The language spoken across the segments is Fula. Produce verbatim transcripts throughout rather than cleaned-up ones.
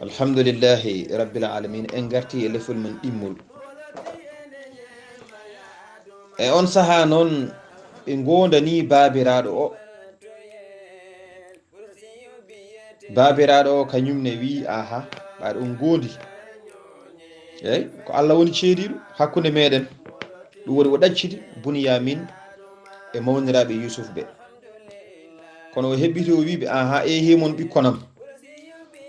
Alhamdulillahi rabbil alamin. En garti e lefol men ɗimmol. E on saha noon, ɓe ngondani baabiraaɗo o. Baabiraaɗo o kañum ne wi'i, "Aha, ɓaade on ngondi." Eey, ko Allah woni ceediiɗo hakkunde meɗen. Ɗum woni o ɗaccidi Bunyamin e mawniraaɓe Yusuf ɓe. Kono o heɓɓiti, o wi'i ɓe, "Aha, eehi mon ɓikkon am.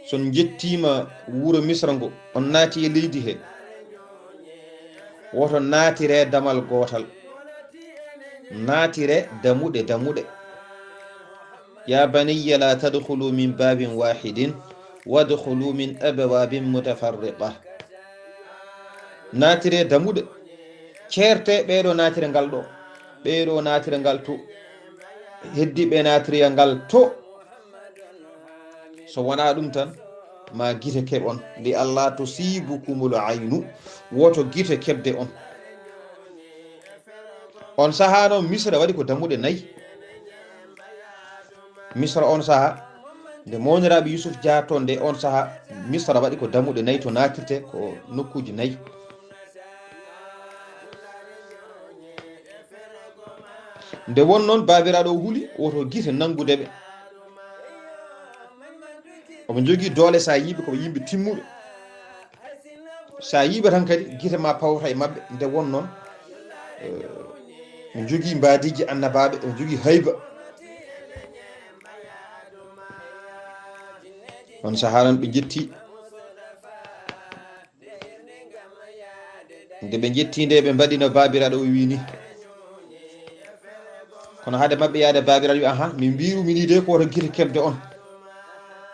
So on njettiima wuro Misra ngo, on naati e leydi he, woto naatire damal gootal. Naatire damuɗe, damuɗe. Ya banayya la tadkhulu min babin wahidin, wadkhulu min abwabin mutafarriqa." Naatire damuɗe. Ceerte ɓeeɗo naatire ngal ɗo, ɓeeɗo naatire ngal to, heddi ɓe naatire ngal to. So wonaa ɗum tan, ma gite keɓon, li alla tusibukumul aynu, woto gite keɓde on. On saha noon, Misra waɗi ko dammuɗe nayi. Misra on saha, nde mawniraaɓe Yusuf jaha toon nde, on saha, Misra waɗi ko dammuɗe nayi to naatirte, ko nokkuuji nayi. Nde won noon, baabiraaɗo o huli, woto gite nanngude ɓe. Omo jogii doole, so a yii ɓe, ko ɓe yimɓe timmuɓe. So a yii ɓe tan kadi, gite ma pawta e maɓɓe. Nde won noon, eh, ɓe jogii mbaadiiji annabaaɓe, ɓe jogii hayba. On sahaa noon ɓe njetti. Nde ɓe njetti nde, ɓe mbaɗi no baabiraaɗo o wi'i ni. Kono hade maɓɓe yaade, baabiraaɗo wi'i, "Aha, min mbi'irumi ni de ko woto gite keɓde on.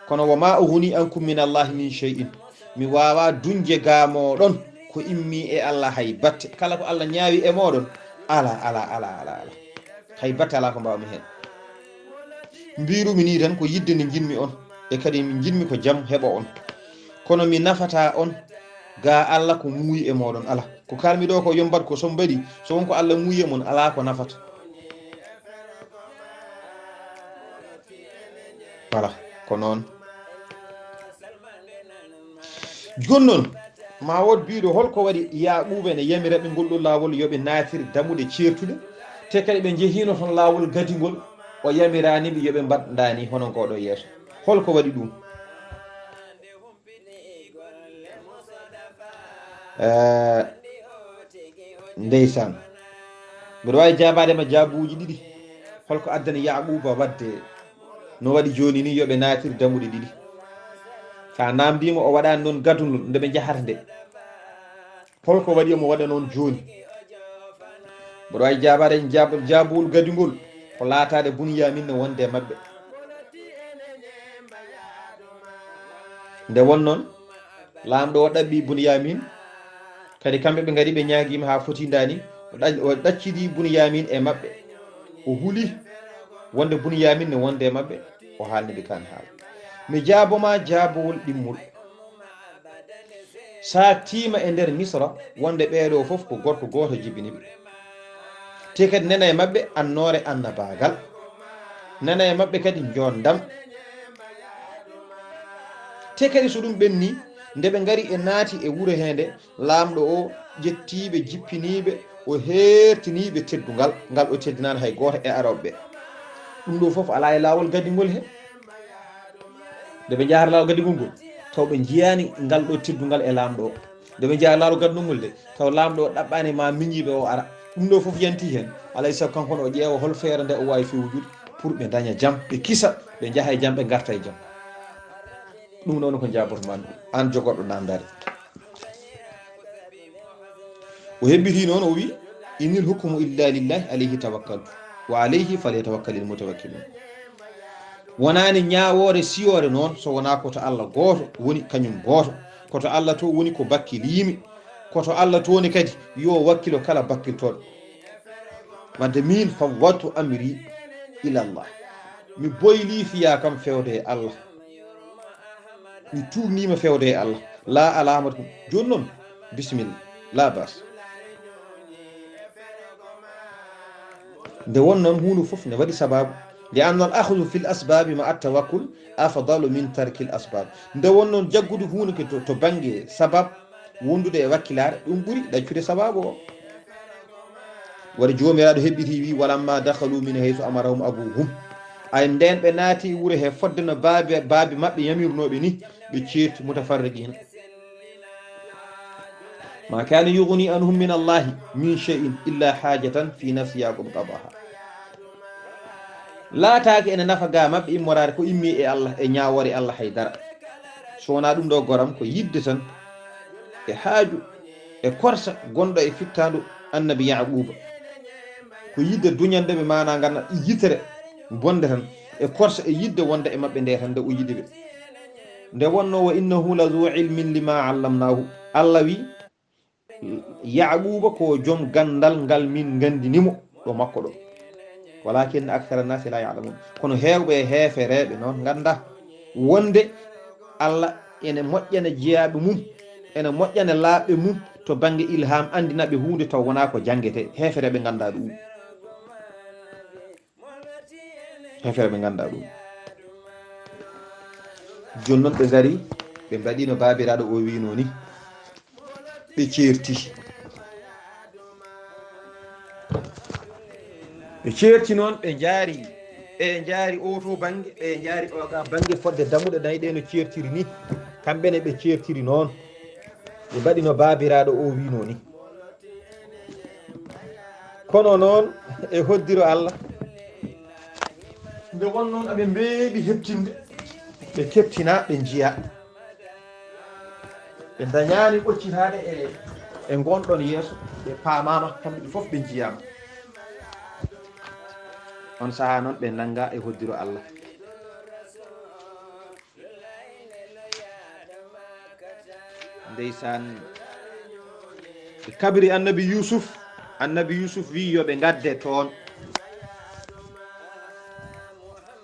Kono wa ma ughni ankum min Allahi min shay'in. Mi waawa duñde ga mooɗon ko immi e Allah hay batte. Kala ko Allah ñaawi e mooɗon, ala, ala, ala, ala, ala. Hay batte ala ko mbaawmi heen. Mbi'irumi ni tan ko yidde nde njiɗmi on, e kadi mi njiɗmi ko jam heɓa on. Kono mi nafata on ga Allah ko muuyi e mooɗon, ala. Ko kalmi ɗo ko yo mbaɗ ko, so mbaɗi, so won ko Allah muuyi e mon, ala ko nafata." Voilà, ko noon. Jooni noon, ma wood biiɗo, hol ko waɗi Yaaquuba ene yamira ɓe ngol ɗo laawol yo ɓe naatir damuɗe ceertuɗe, te kadi ɓe njehiino toon laawol gadingol, o yamiraani ɓe yo ɓe mbaɗ ndaani hono ngoo ɗo yeeso? Hol ko waɗi ɗum? Eh, ndeysaan. Mbiɗa waawi jaabaade ma jaabuuji ɗiɗi. Hol ko addani Yaaquuba waɗde no waɗi jooni ni, yo ɓe naatir dammuɗe ɗiɗi? Ka naamndiima, o waɗaani noon gadunol nde ɓe njahata nde. Hol ko waɗi omo waɗa noon jooni? Mboɗo waawi jaabaade jaab-, jaabuwol gadingol, ko laataade Bunyamin ne wonde e maɓɓe. Nde won noon, laamɗo o ɗaɓɓi Bunyamin, kadi kamɓe ɓe ngari ɓe ñaagiima haa fotindaani, o ɗa-, o ɗaccidi Bunyamin e maɓɓe. O huli wonde Bunyamin ne wonde e maɓɓe, o haalni ɓe kaan haala. Mi jaabo ma jaabowol ɗimmol. Saaktiima e nder Misra wonde ɓeeɗo fof ko gorko gooto jibini ɓe. Te kadi nana e maɓɓe annoore annabaagal. Nana e maɓɓe kadi njoondam. Te kadi so ɗum ɓenni, nde ɓe ngari e naati e wuro hee nde, laamɗo o ƴettiiɓe, jippiniiɓe, o heertiniiɓe teddungal, ngal o teddinaani hay gooto e arooɓe ɓe. Ɗum ɗo fof alaa e laawol gadingol he. Nde ɓe njahata laawol gadingol ngol, taw ɓe njiyaani ngal ɗo teddungal e laamɗo o. Nde ɓe njaha laawol gadingol ngol de, taw laamɗo o ɗaɓɓaani ma miñiiɓe o ara. Ɗum ɗo fof yanti heen. Alaa e sago kanko ne o ƴeewa hol feere nde o waawi fewjude pour ɓe ndaña jam, ɓe kisa, ɓe njaha e jam, ɓe ngarta e jam. Ɗum noon ko njaaboto ma an jogorɗo naamndaade. O hebbiti noon, o wi, "Inil hukmu illa lillahi, alayhi tawakkaltu, wa alayhi falyatawakkali lmutawakkilun." Wonaani ñaawoore siyoore noon, so wonaa ko to Allah gooto woni, kañum gooto. Ko to Allah to woni ko bakkiliimi. Koto Allah toni kadi yo wakkilo kala bakkiltoɗo. Wadde min fawwadtu amri ila Allah. Mi boyli fiya kam fewde e Allah. Mi tuugnima fewde e Allah. La alamata ɗum. Joni noon, bisimilla. La bas. Nde won noon huunde fof ne waɗi sababu. Li anna al akhdu fil asbabi ma at tawakkul afdalu min tarkil asbab. Nde won noon jaggude huunde ke to, to bannge sabab wondude e wakkilaare, ɗum ɓuri ɗaccude sababu o. Waɗi Joomiraaɗo heɓɓiti wi, walamma dakhalu min haythu amarahum abuhum. Ay nden ɓe naati wuro he fodde no baabi, baabi maɓɓe yamirnooɓe ni, ɓe ceerti mutafarriqina. Ma kana yughni anhum min Allahi min shay'in illa hajatan fi nafsi Yaqub qadaha. Laataaki ene nafa ga maɓɓe immoraade ko immi e Allah e ñaawoore Allah hay dara. So wonaa ɗum ɗo goram ko yidde tan e haaju e korsa gonɗo e fittaandu annabi Yaquuba. Ko yidde duñande ɓe maanaa ngannda yitere bonde tan e korsa e yidde wonde e maɓɓe nde tan nde o yiɗi ɓe. Nde wonnoo wa innahu la zu ilmin lima allamnahu. Allah wi Yaquuba ko joom ganndal ngal min nganndini mo ɗo makko ɗo. Walakinna akthara nnaasi la ya'lamun. Kono heewɓe e heefereeɓe noon ngannda wonde Allah ene moƴƴana jeyaaɓe mum, ene moƴƴana laaɓɓe mum to bannge ilham, anndina ɓe huunde taw wonaa ko janngete. Heefereeɓe ngannda ɗum. Heefereeɓe ngannda ɗum. Jooni noon ɓe ngari, ɓe mbaɗi no baabiraaɗo o wiinoo ni. Ɓe ceerti. Ɓe ceerti noon, ɓe njaari, ɓe njaari oo to bannge, ɓe njaari oo ga bannge, fodde dammuɗe nayi ɗe no ceertiri ni. Kamɓe ne ɓe ceertiri noon. Ɓe mbaɗi no baabiraaɗo o wiinoo ni. Kono noon e hoddiro Allah, nde won noon aɓe mbeeɓi heɓtinde, ɓe keɓtina, ɓe njiya. Ɓe ndañaani ɓoccitaade e, e ngonɗon yeeso, ɓe paamaama, kamɓe fof ɓe njiyaama. On sahaa noon ɓe nannga e hoddiro Allah. Ndeysaan. Ɓe kabiri annabi Yuusuf. Annabi Yuusuf wi yo ɓe ngadde toon.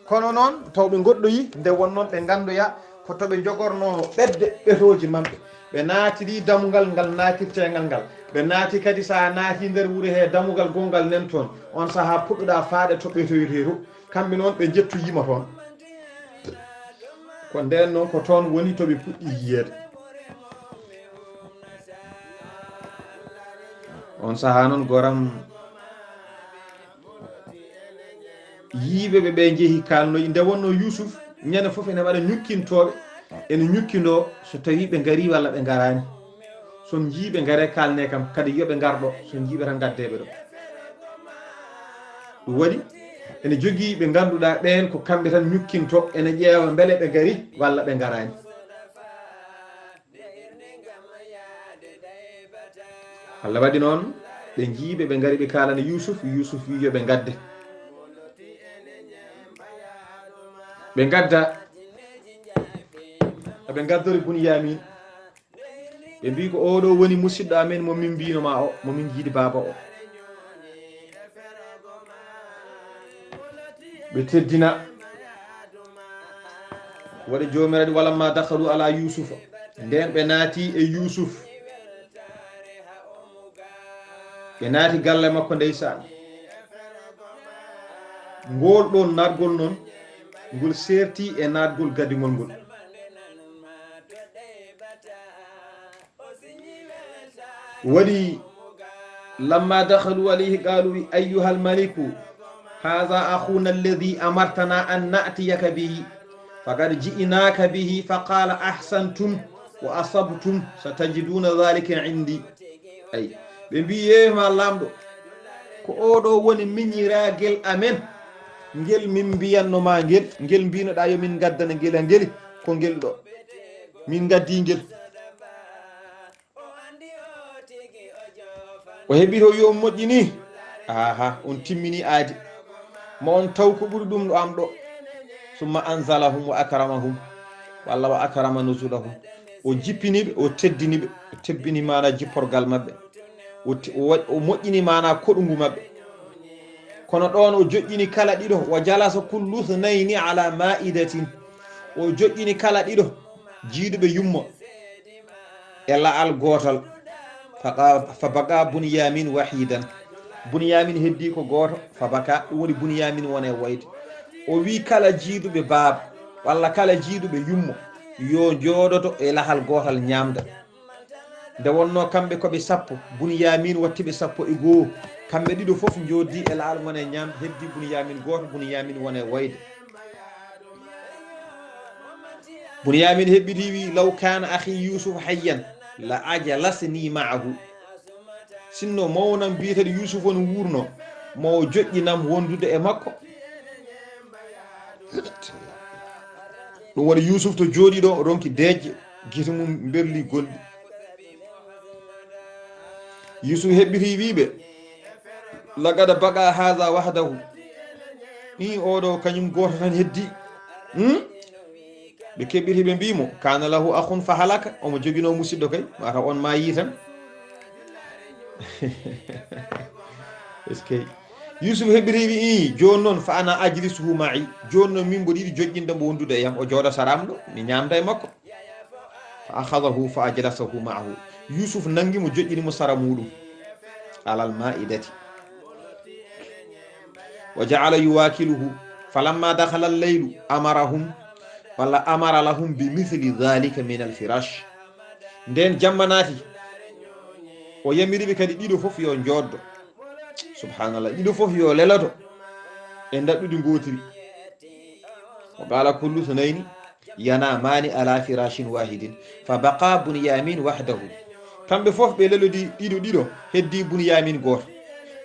Kono noon, taw ɓe ngoɗɗoyi, nde won noon ɓe nganndoya ko to ɓe njogornoo ɓetde ɓetooji maɓɓe. Ɓe naatiri dammugal ngal naatirteengal ngal. Ɓe naati kadi, so a naati nder wuro he dammugal gonngal nen toon, on sahaa puɗɗoɗaa faade to ɓetoytee to. Kamɓe noon ɓe njettoyiima toon. Ko ndeen noon ko toon woni to ɓe puɗɗi yiyeede. On sahaa noon goram yiiɓe ɓe ɓe njehi kaalnoyi. Nde wonnoo Yuusuf ñande fof ene waɗa ñukkintooɓe, ene ñukkindoo so tawii ɓe ngarii walla ɓe ngaraani. So njii ɓe ngaree kaalnee kam, kadi yo ɓe ngar ɗo, so njii ɓe tan ngaddee ɓe ɗo. Ɗum waɗi ene jogii ɓe ngannduɗaa ɓeen ko kamɓe tan ñukkinto, ene ƴeewa mbele ɓe ngari walla ɓe ngaraani. Allah waɗi noon ɓe njii ɓe, ɓe ngari ɓe kaalana Yuusuf, Yuusuf wi yo ɓe ngadde. Ɓe ngadda, ɓe ngaddori Bunyamin. Ɓe mbii ko oo ɗo woni musidɗo amen mo min mbiino ma o, mo min njiidi baaba o. Ɓe teddina. Waɗi Joomiraaɗo, walamma dakhalu ala Yuusufa. Ndeen ɓe naati e Yuusuf. Ɓe naati galle makko ndeysaan. Ngool ɗoon naatgol noon, ngol seerti e naatgol gadingol ngol. Waɗi, lamma dakhalu alayhi qalu, ayyuhal maliku, hadha akhuna alladhi amartana an na'tiyaka bihi, faqad ji'naka bihi, faqala ahsantum wa asabtum, satajiduna dhalika indi. Ay, ɓe mbi, yeeyma Laamɗo, ko oo ɗo woni miñiraagel amen, ngel min mbiyanno ma ngel, ngel mbinoɗaa yo min ngaddana ngel, a ngeli, ko ngel ɗo. Min ngaddi ngel. O heɓi to yo on moƴƴini. Aha, on timmini aadi. Ma on taw ko ɓuri ɗum ɗo am ɗo. Summa anzalahum wa akramahum. Walla wa akrama nuzulahum. O jippini ɓe, o teddini ɓe, o tebbini maanaa jipporgal maɓɓe, o te-, o wa-, o moƴƴini maanaa koɗungu maɓɓe. Kono ɗoon o joƴƴini kala ɗiɗo, wa jalasa kullu thnayni ala ma'idatin. O joƴƴini kala ɗiɗo, jiiduɓe yumma, e la'al gootal. Fa qa-, fa baqa Bunyamin wahidan. Bunyamin heddi ko gooto, fa baka, ɗum woni Bunyamin woni e wayde. O wi kala jiiduɓe baaba, walla kala jiiduɓe yumma, yo jooɗoto e lahal gootal ñaamda. Nde wonnoo kamɓe ko ɓe sappo, Bunyamin watti ɓe sappo e goo. Kamɓe ɗiɗo fof njooddi e la'al ngona e ñaamde, heddi Bunyamin gooto, Bunyamin wona e wayde. Bunyamin heɓɓiti wi, "Law kana akhi Yusuf hayyan la ajlasni ma'ahu." Sinno mawnam biyeteeɗo Yusuf on wuurno, mo o joƴƴinam wondude e makko. Ɗum waɗi Yusuf to jooɗi ɗo, ronki deeƴde, gite mum mberli gonɗi. Yusuf heɓɓiti wiiɓe, "Laqad baqa hadha wahdahu." Ɗi oɗo kañum gooto tan heddi. Hmm? Ɓe keɓɓiti ɓe mbii mo, "Kana lahu akhun fa halaka." Omo joginoo musidɗo kay, mataw on maayi tan. Est-ce que Yusuf heɓɓiti wi, "Ii, jooni noon fa ana ajlisuhu ma'i." Jooni noon min mboɗo yiɗi joƴƴinde mo wondude e yam, o jooɗa saraam ɗo, mi ñaamda e makko. Fa akhadahu fa ajlasahu ma'ahu. Yusuf nangi mo joƴƴini mo sara muɗum. Alal ma'idati. Wa ja'ala yuwakiluhu. Falamma dakhala al-laylu amarahum, walla amara lahum bi mithli dhalika min al-firash. Nden jamma naati, o yamiri ɓe kadi ɗiɗo fof yo njooddo. Subhanallah, ɗiɗo fof yo leloto e ndaɗɗudi ngootiri. Wa qala kullu thnayni yanamani ala firashin wahidin, fa baqa Bunyamin wahdahu. Kamɓe fof ɓe lelodi ɗiɗo ɗiɗo, heddi Bunyamin gooto.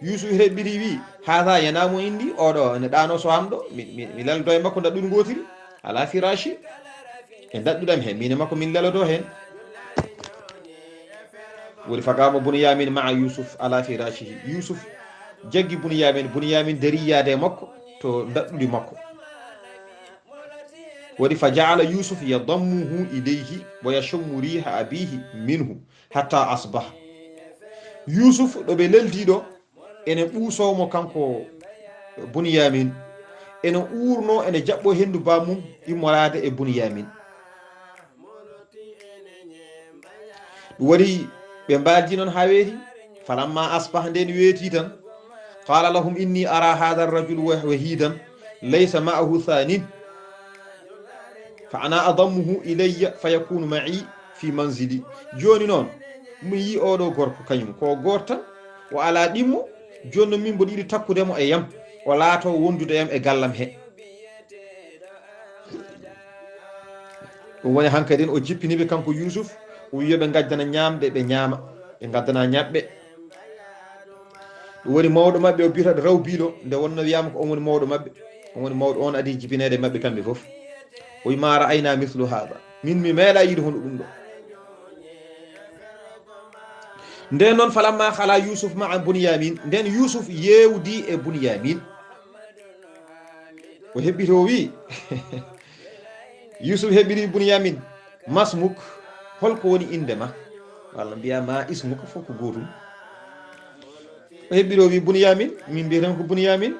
Yusuf heɓɓiti wi, "Hadha yanamu indi, oɗo ene ɗaano so am ɗo, mi, mi, mi leldo e makko ndaɗɗudi ngootiri, ala firashi, e ndaɗɗudam he, min e makko min lelodo hen." Woni faqama Bunyamin ma'a Yusuf ala firashihi. Yusuf jaggi Bunyamin, Bunyamin dari yaade e makko to ndaɗɗudi makko. Waɗi fa ja'ala Yusuf yadammuhu ilayhi wa yashummu riha abihi minhu hatta asbaha. Yusuf ɗo ɓe leldi ɗo, ene ɓuusoo mo kanko Bunyamin, ene uurno, ene jaɓɓo henndu bammum immoraade e Bunyamin. Ɗum waɗi ɓe mbaaldi noon haa weeti. Falamma asbaha, nden weeti tan, qala lahum inni ara hadha ar-rajul wa-, wahidan laysa ma'ahu thanin, fa ana adammuhu ilayya fa yakunu ma'i fi manzili. Jooni noon, mi yii oɗo gorko, kañum ko gooto tan, o alaa ɗimmo. Jooni noon, min mboɗo yiɗi takkude mo e yam, o laato wondude yam e gallam he. Ɗum woni hankadin o jippini ɓe kanko Yusuf, o wiya ɓe ngaddana ñaamɗe, ɓe ñaama, ɓe ngaddana ñaɓɓe. Ɗum woni mawɗo maɓɓe o biyata Rawbiilo, nde wonno wiyama ko on woni mawɗo maɓɓe, on woni mawɗo on adi jibineede maɓɓe kamɓe fof. O wi, "Ma ra'ayna mislu hada." Min mi meeɗa yiide hono ɗum ɗo. Nden noon, falamma khala Yusuf ma'a Bunyamin, nden Yusuf yewdi e Bunyamin. O heɓɓiti o wi, Yusuf heɓɓiti Bunyamin, "Masmuk, holko woni innde ma?" Walla mbiya, "Ma ismuka," fof ko gootum. O heɓɓiti o wi, "Bunyamin, min mbiyeten ko Bunyamin."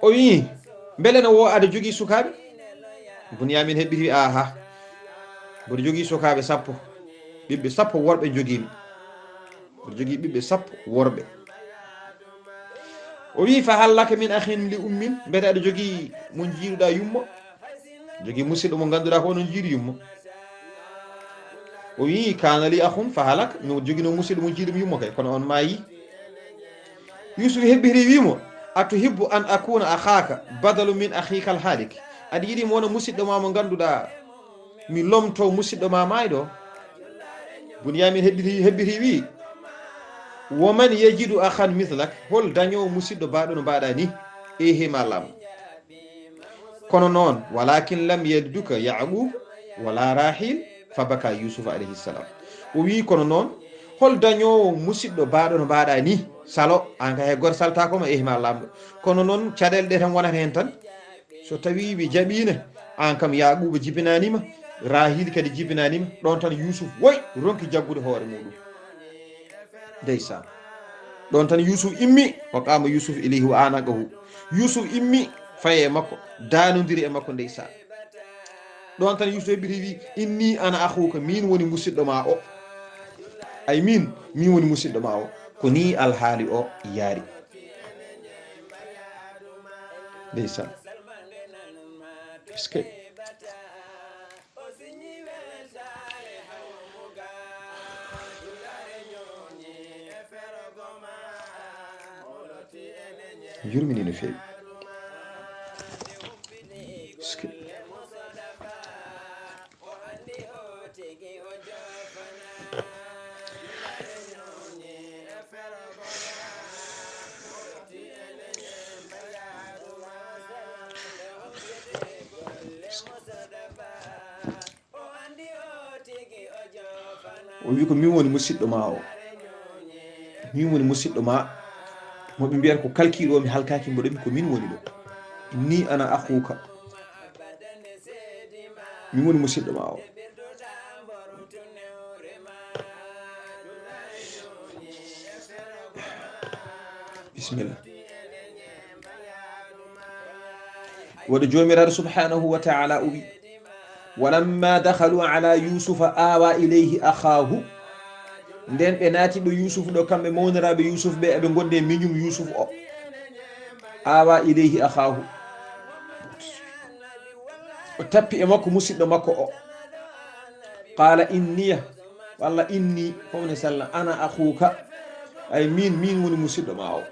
O wi, "Mbele no wo aɗa jogii sukaaɓe?" Bunyamin heɓɓiti wi, "Aha, mboɗo jogii sukaaɓe sappo, ɓiɓɓe sappo worɓe njogiimi." Mboɗo jogii ɓiɓɓe sappo worɓe. O wi, "Fa hal laka min akhin li ummin? Mbete aɗa jogii mo njiiduɗa yumma? Jogii musidɗo mo ngannduɗaa ko onon njiidu yumma?" O wi, "Kana li akhun fa halak." Mi joginoo musidɗo mo njiidu yumma kay, kono on maayi. Yusuf heɓɓiti wi mo, "Atuhibbu an akuna akhaka badalu min akhika al halik?" Aɗa yiɗi mo wona musidɗo ma mo ngannduɗaa mi lomto musidɗo ma maayɗo? Bunyamin heɓɓiti, heɓɓiti wi, "Wa man yajidu akhan mithlak?" Hol dañoowo musidɗo baaɗo no mbaɗa ni? Ehe ma lam. Kono noon, "Walakin lam yaliduka Yaqub wala Rahil," fa baka Yusuf alayhi salam. O wi, "Kono noon, hol dañoowo musidɗo baaɗo no mbaɗa ni? Salo, an ka he gor salta ko ma, ehe ma lamɗo. Kono noon, caɗeele ɗe tan wonata hen tan. So tawi ɓe jaɓiino, Aan kam Yaaquuba jibinaani ma, Rahiili kadi jibinaani ma. Ɗoon tan Yuusuf woy ronki jaggude hoore muuɗum. Ndeysaan. Ɗoon tan Yuusuf immi, wa qaama Yuusuf ilayhi wa aanaqahu. Yuusuf immi, fayi e makko, daanondiri e makko, ndeysaan. Ɗoon tan Yuusuf heɓɓiti, wi: "Inni ana axuuka, miin woni musiɗɗo ma o." Ay miin, miin woni musiɗɗo ma o. Ko nii alhaali o yaari. Ndeysaan. Est-ce que Yurmini no feewi. Est-ce que O wi ko min woni musiɗɗo ma o. Min woni musiɗɗo ma. Mo ɓe mbiyata ko kalkiiɗo o, mi halkaaki, mboɗo mi ko min woni ɗo. Inni ana axuuka. Min woni musiɗɗo ma o. Bisimilla. Waɗa Joomiraaɗo subhanahu wa ta'ala o wi: "Walamma dakhalu ala Yusufa awa ilayhi akhahu." Nden ɓe naati ɗo Yusuf ɗo, kamɓe mawniraaɓe Yusuf ɓe, eɓe ngondi e miñum Yusuf o. Awa ilayhi akhahu. O tappi e makko musiɗɗo makko o. Qala inniya, walla inni, fof ne sella, ana axuuka. Ay min, min woni musiɗɗo ma o.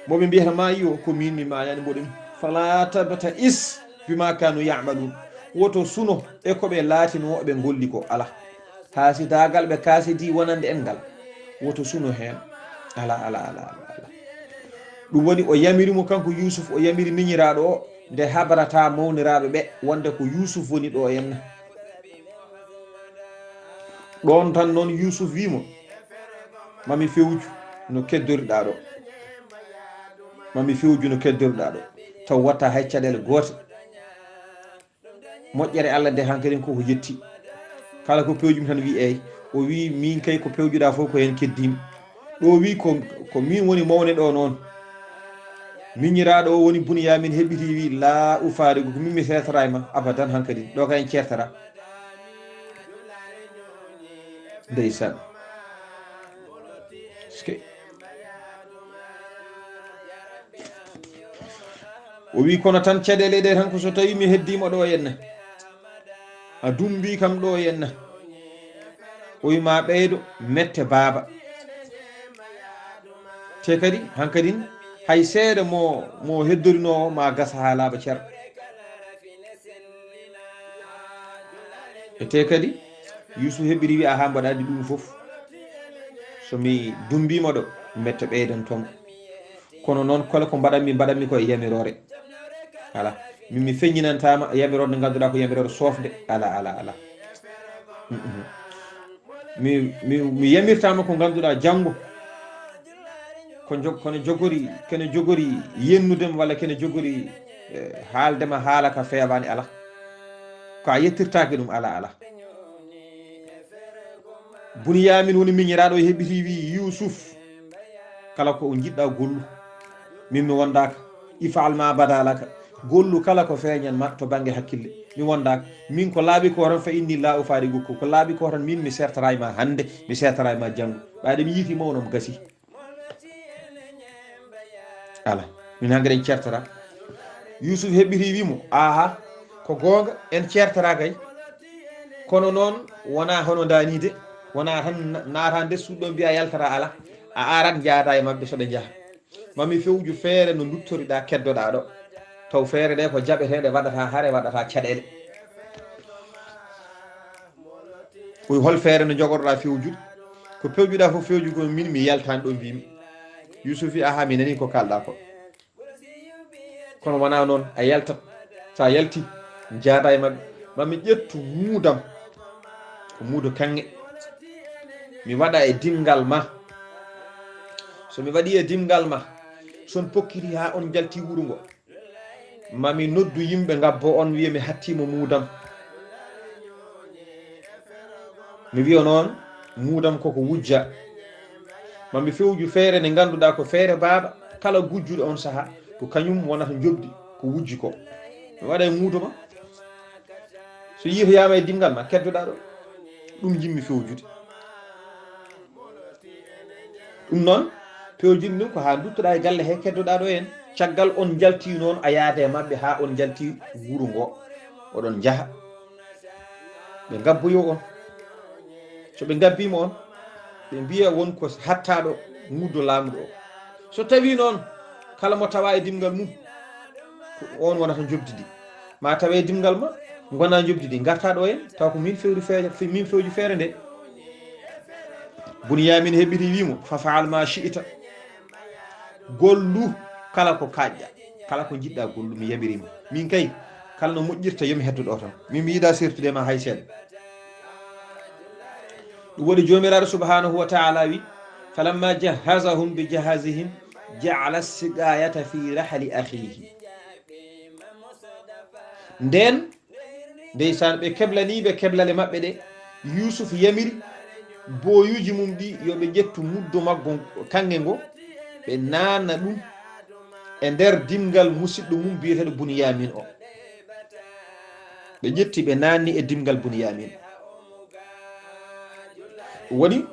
Mo ɓe mbiyata ma yo, ko min mi mañani mboɗo mi. Fala tabta'is bima kanu ya'malun. Woto suno e ko ɓe laatino ɓe golli ko, ala. Haasidaagal ɓe kaasidi wonande en ngal. Woto suno heen. Ala, ala, ala, ala, ala. Ɗum woni o yamiri mo kanko Yuusuf, o yamiri miñiraaɗo o, nde habrata mawniraaɓe ɓe, wonde ko Yuusuf woni ɗo henna. Ɗoon tan noon Yuusuf wi mo: "Mami fewju no keddoriɗaa ɗo. Mami fewju no keddoriɗaa ɗo. Taw watta hay caɗeele goote." Moƴƴere Allah nde hankadin ko ko yetti. Kala ko pewjumi tan wi eey. O wi min kay ko pewjuɗaa fof ko heen keddimi. Ɗo wi ko, ko min woni mawne ɗo noon. Miñiraaɗo o woni Bunyamin heɓɓiti wi: "La ufaarigu, ko min mi seetaraay ma abadan hankadin. Ɗo kay en ceertara." Ndeysaan. Est-ce que O wi kono tan caɗeele ɗe tan ko so tawi mi heddiima ɗo henna. A dumbi kam ɗo henna. O wi ma ɓeydo mette baaba. Te kadi hankadin hay seeɗa mo, mo heddorino o ma gasa ha laaɓa cer. E te kadi Yusuf heɓiri wi: "Aha, mbaɗa andi ɗum fof. So mi dumbima ɗo, mette ɓeydantomo. Kono noon kala ko mbaɗanmi, mbaɗanmi ko e yamiroore. Ala. Min mi feññinantaama yamiroore nde ngannduɗaa ko yamiroore soofnde. Ala, ala, ala. Mm, mm. Mi, mi, mi yamirtaama ko ngannduɗaa janngo ko jog-, kono jogori, kene jogori yennudema walla kene jogori, eh, haaldema haala ka feewaani, ala. Ko a yettirtaake ɗum, ala, ala." Bunyamin woni miñiraaɗo o heɓɓiti wi: "Yusuf, kala ko o jiɗɗa gollu. Min mi wondaaka. If'al ma bada laka. Gollu kala ko feeñan ma to bannge hakkille. Mi wondaaka. Min ko laaɓi ko tan fa inni la ufaariquka. Ko laaɓi ko tan min mi sertaraay ma hannde, mi sertaraay ma janngo. Ɓayde mi yiiti mawno mo gasi." Ala, min hannde en ceertata. Yusuf heɓɓiti wi mo: "Aha, ko goonga, en ceertata kay. Kono noon wona hono ndani de, wona tan na-, naata nde suuɗo mbiya yaltata, ala. A arat njaada e maɓɓe so ɓe njaha. Mami fewju feere no nduttoriɗa keddoɗa ɗo. Taw feere nde ko jaɓeteeɗe waɗata hare, waɗata caɗeele." O wi: "Hol feere no jogorɗa fewjude? Ko pewjuɗa fof fewju ko min mi yaltani ɗo mbimi." Yusuf wi: "Aha, mi nani ko kalɗa ko. Kono wona noon, a yaltat. Sa yalti, njaada e maɓɓe. Mami ƴettu muudam. Ko muudo kaŋŋe. Mi waɗa e dimngal ma. So mi waɗi e dimngal ma, son pokkiti ha on jalti wuro ngo. Ma mi noddu yimɓe ngabbo on, wiya mi hattiima muudam. Mi wiya noon, muudam koko wujja. Ma mi fewju feere nde ngannduɗaa ko feere baaba, kala gujjuɗo on saha, ko kañum wonata njoɓdi, ko wujji ko. Mi waɗa e muudo ma. So yiitoyaama e dimngal ma, keddoɗaa ɗo. Ɗum yimmi fewjude. Ɗum noon, pewjin ɗum ko haa nduttoɗaa e galle he keddoɗaa ɗo en. Caggal on njalti noon, a yaada e maɓɓe haa on njalti wuro ngo. Oɗon njaha. Ɓe ngabboyo on. So ɓe ngabbiima on, ɓe mbiya won ko hattaɗo muddo laamɗo o. So tawi noon, kala mo tawa e dimngal mum, ko on wonata njoɓdi ndi. Ma tawe e dimngal ma, ngona njoɓdi ndi, ngarta ɗo en, taw ko min fewri feere, fe-, min fewju feere nde. Bunyamin heɓiri wiimo, "Fa fa'al ma shi'ta." Gollu kala ko kaƴƴa, kala ko njiɗɗa gollu, mi yamiri ma. Min kay, kala no moƴƴirta, yo mi heddo ɗo tan. Min mi yiɗa sertude ma hay seeɗa. Ɗum waɗi Joomiraaɗo subhanahu wa ta'ala wi, "Falamma jahhazahum bi jahazihim, ja'ala siqayata fi rahli akhihi." Nden, ndeysaan, ɓe keblaniiɓe keblale maɓɓe ɗe, Yuusuf yamiri booyuuji mum ɗi yo ɓe ƴettu muddo maggo, kaŋŋe ngo, ɓe naanna ɗum e nder dimngal musiɗɗo mum biyeteeɗo Bunyamin o. Ɓe ƴetti, ɓe naanni e dimngal Bunyamin. Woni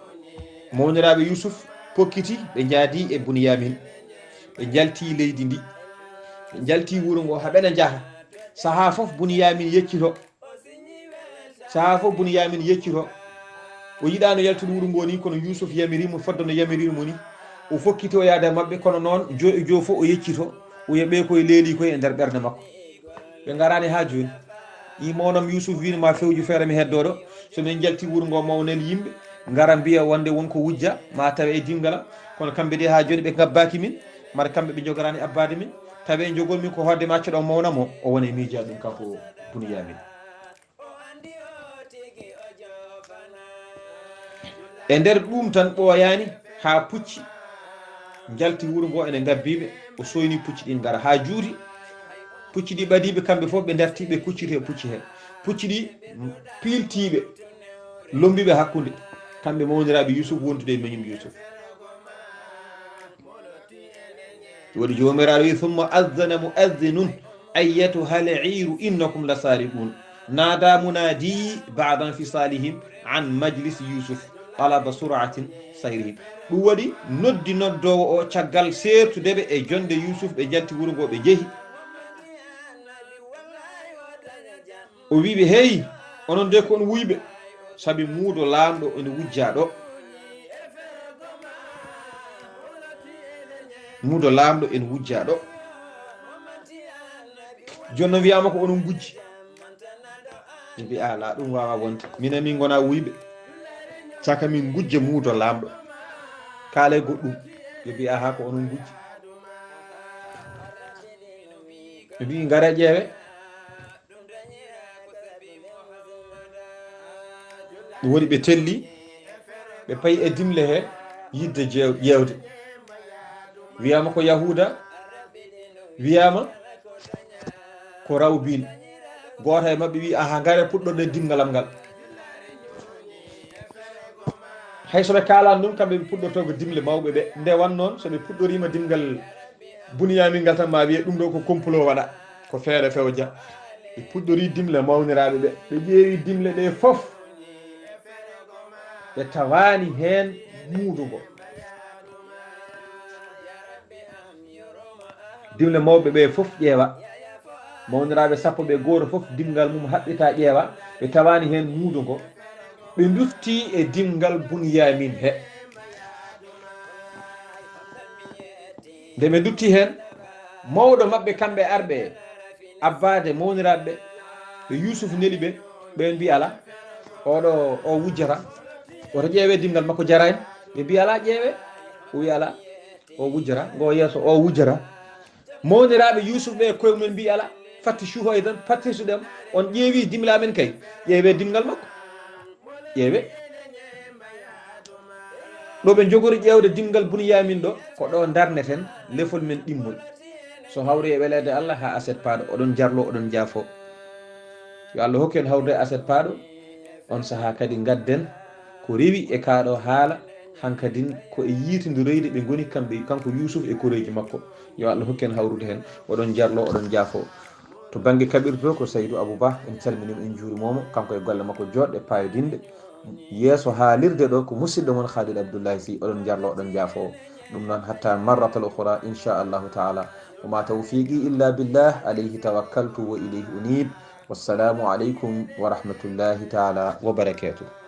mawniraaɓe Yuusuf pokkiti, ɓe njaadi e Bunyamin. Ɓe njalti leydi ndi. Ɓe njalti wuro ngo haa ɓe njaha. Sahaa fof Bunyamin yeccito. Sahaa fof Bunyamin yeccito. O yiɗaano yaltude wuro ngo ni, kono Yuusuf yamiri mo fodde no yamiri mo ni. O fokkiti o yaada e maɓɓe, kono noon jo e jo fof o yeccito. O wiya ɓe koye leeli koye e nder ɓernde makko. Ɓe ngaraani haa jooni. Yi mawnam Yuusuf wiino ma fewju feere mi heddo ɗo. So min njalti wuro ngo mawnel yimɓe ngara mbiya wonde won ko wujja ma tawe e dimngal am. Kono kamɓe de haa jooni ɓe ngabbaaki min. Mara kamɓe ɓe njogoraani abbaade min. Tawe njogol min ko hoodde maccuɗo mawnam o. O woni miija ɗum kanko Bunyamin. E nder ɗum tan ɓooyaani haa pucci njalti wuro ngo ene ngabbiiɓe, o soyni pucci ɗin ngara haa juuti. Pucci ɗi ɓadiiɓe kamɓe fof ɓe darti ɓe kucciti e pucci he. Pucci ɗi piiltiiɓe, lombiiɓe hakkunde, kamɓe mawniraaɓe Yuusuf wondude e miñum Yuusuf. Waɗi Joomiraaɗo wi, "Summa azzana mu'azzinun ayyatuha al-iiru innakum la saariquun. Naada munaadi ba'da infisalihim an majlis Yuusuf talaba sur'atin sayrihim." Ɗum waɗi noddi noddoowo o caggal seertude ɓe e jonde Yuusuf, ɓe njalti wuro ngo ɓe njehi. O wi ɓe, "Hey, onon de ko on wuyɓe, sabi muudo laamɗo ene wujja ɗo." Muudo laamɗo ene wujja ɗo. Jooni noon wiyaama ko onon ngujji. Ɓe mbiya, "Alaa, ɗum waawaa wonde. Minen min ngonaa wuyɓe. Caka min ngujja muudo laamɗo. Kaalay goɗɗum." Ɓe mbiya, "Haa ko onon ngujji." Ɓe mbiyi, "Ngare ƴeewe." Ɗum woni ɓe telli, ɓe payi e dimle he yidde jeew-, ƴeewde. Wiyaama ko Yahuuda, wiyaama ko Rawbin. Gooto e maɓɓe wi, "Aha, ngare puɗɗorɗe dimngal am ngal." Hay so ɓe kaalaani ɗum, kamɓe ɓe puɗɗorto ko dimle mawɓe ɓe. Nde wan noon, so ɓe puɗɗoriima dimngal Buniyaamin ngal tan, ma wiye ɗum ɗo ko complot waɗa, ko feere fewja. Ɓe puɗɗori dimle mawniraaɓe ɓe, ɓe ƴeewi dimle ɗe fof, ɓe tawaani heen muudo ngo. Dimle mawɓe ɓe fof ƴeewa. Mawniraaɓe sappo ɓe, gooto fof dimngal mum haɓɓita ƴeewa, ɓe tawaani heen muudo ngo. Ɓe ndutti e dimngal Buniyaamin he. Nde ɓe ndutti heen, mawɗo maɓɓe kamɓe arɓe abbaade mawniraaɓe ɓe, ɓe Yuusuf neli ɓe, ɓe mbi, "Alaa, oɗo o wujjata, woto ƴeewe dimngal makko jaraani." Ɓe mbi, "Alaa, ƴeewe." O wi, "Alaa, o wujjata, ngo yeeso o wujjata." Mawniraaɓe Yuusuf ɓe e koye mumen mbi, "Alaa, fattishuhu aydan, fattisuɗen, on ƴeewi dimle amen kay, ƴeewe dimngal makko, ƴeewe." Ɗo ɓe njogori ƴeewde dimngal Buniyaamin ɗo, ko ɗo ndarneten lefol men ɗimmol. So hawri e weleede Allah haa aset paaɗo, oɗon jarlo, oɗon jaafo. Yo Allah hokku en hawrude e aset paaɗo. On sahaa kadi ngadden ko rewi e kaaɗo haala, hankadin ko e yiitindoroyde ɓe ngoni kamɓe, kanko Yuusuf e koreeji makko. Yo Allah hokku en hawrude heen. Oɗon jarlo, oɗon jaafo. To bannge kaɓirɗe to ko Saydu Abou Ba, en calminii mo, en njuuriima mo, kanko e golle makko jooɗɗe paayodinɗe. Yeeso haalirde ɗo ko musidɗo mon Khalil Abdoulaye Sy, oɗon jarlo, oɗon jaafo. Ɗum noon hatta marratal ukhra, inchallahu taala. Wa ma tawfiqi illa billah, alayhi tawakkaltu wa ilayhi unib. Wassalamu aleykum wa rahmatullahi taala wa barakatuh.